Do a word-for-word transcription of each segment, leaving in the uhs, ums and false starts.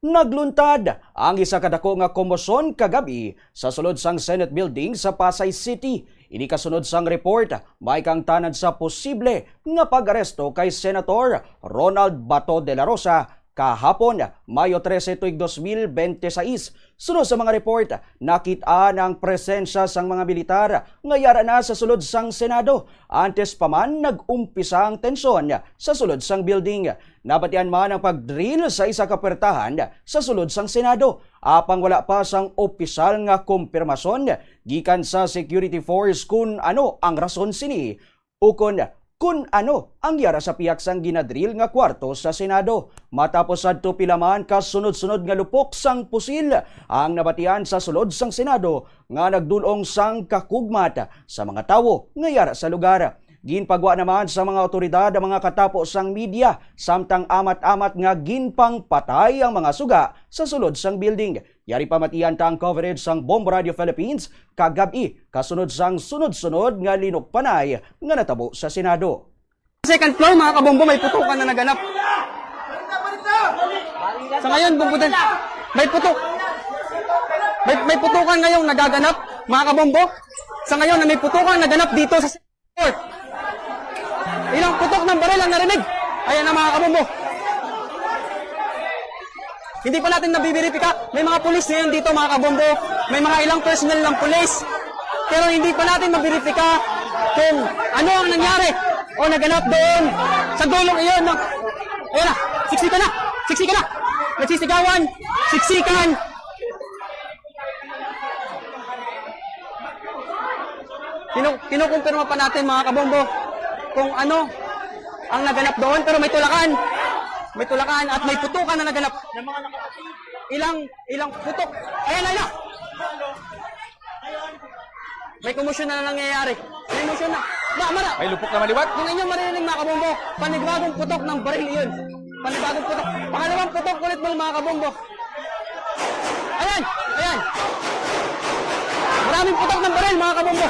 Nagluntad ang isa ka dako nga komosyon kagab-i sa sulod sang Senate Building sa Pasay City. Ini kasunod sang report may kaangtanan sa posible nga pag-aresto kay Senator Ronald Bato de la Rosa kahapon, Mayo trese, tuig dos mil bente sais. Suno sa mga report, nakit-an ang presensya sang mga militar nga yara na sa sulod sang Senado. Antes pa man, nag-umpisa ang tensyon sa sulod sang building. Nabatian man ang pag-drill sa isa ka puwertahan sa sulod sang Senado, apang wala pa sang opisyal nga kumpirmasyon gikan sa security force kun ano ang rason sini ukon kun ano ang yara sa pihak sang ginadrill nga kwarto sa Senado. Matapos sadto, pila man ka sunod-sunod nga lupok sang pusil ang nabatian sa sulod sang Senado nga nagdul-ong sang kakugmat sa mga tawo nga yara sa lugar. Ginpagwa naman sa mga awtoridad ang mga katapo sang media, samtang amat-amat nga ginpangpatay ang mga suga sa sulod sang building. Yari pamatian ta ang coverage sang Bombo Radio Philippines kagab-i, kasunod sang sunod-sunod nga linukpanay nga natabo sa Senado. Second floor, mga kabombo, may putukan na naganap. Sa ngayon, bumbudan, may putok. May, may putukan ngayong nagaganap, mga kabombo. Sa ngayon, may putukan naganap dito sa Court. Ilang putok ng baril ang narinig. Ayan na, mga kabombo. Hindi pa natin nabibiripika. May mga pulis ngayon dito, mga kabombo. May mga ilang personnel ng pulis. Pero hindi pa natin mabiripika kung ano ang nangyari o naganap doon sa dulong iyon. Ng... Ayan na. Siksikan na. Siksikan na. Nagsisigawan. Siksikan. Kinu-, kinukumpirma pa natin, mga kabombo, kung ano ang naganap doon, pero may tulakan. May tulakan at may putukan na naganap. Ilang, ilang putok. Ayan, ayan na. May komosyon na nangyayari. May komosyon na. Ma, mara. May lupok na maliwat. Kung inyong maririnig, mga kabombo, panibagong putok ng baril iyon. Panibagong putok. Pangalawang putok ulit mo, mga kabombo. Ayan! Ayan! Maraming putok ng baril, mga kabombo.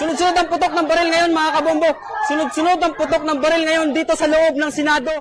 Sunod-sunod ang putok ng baril ngayon, mga kabombo. Sunod-sunod ang putok ng baril ngayon dito sa loob ng Senado.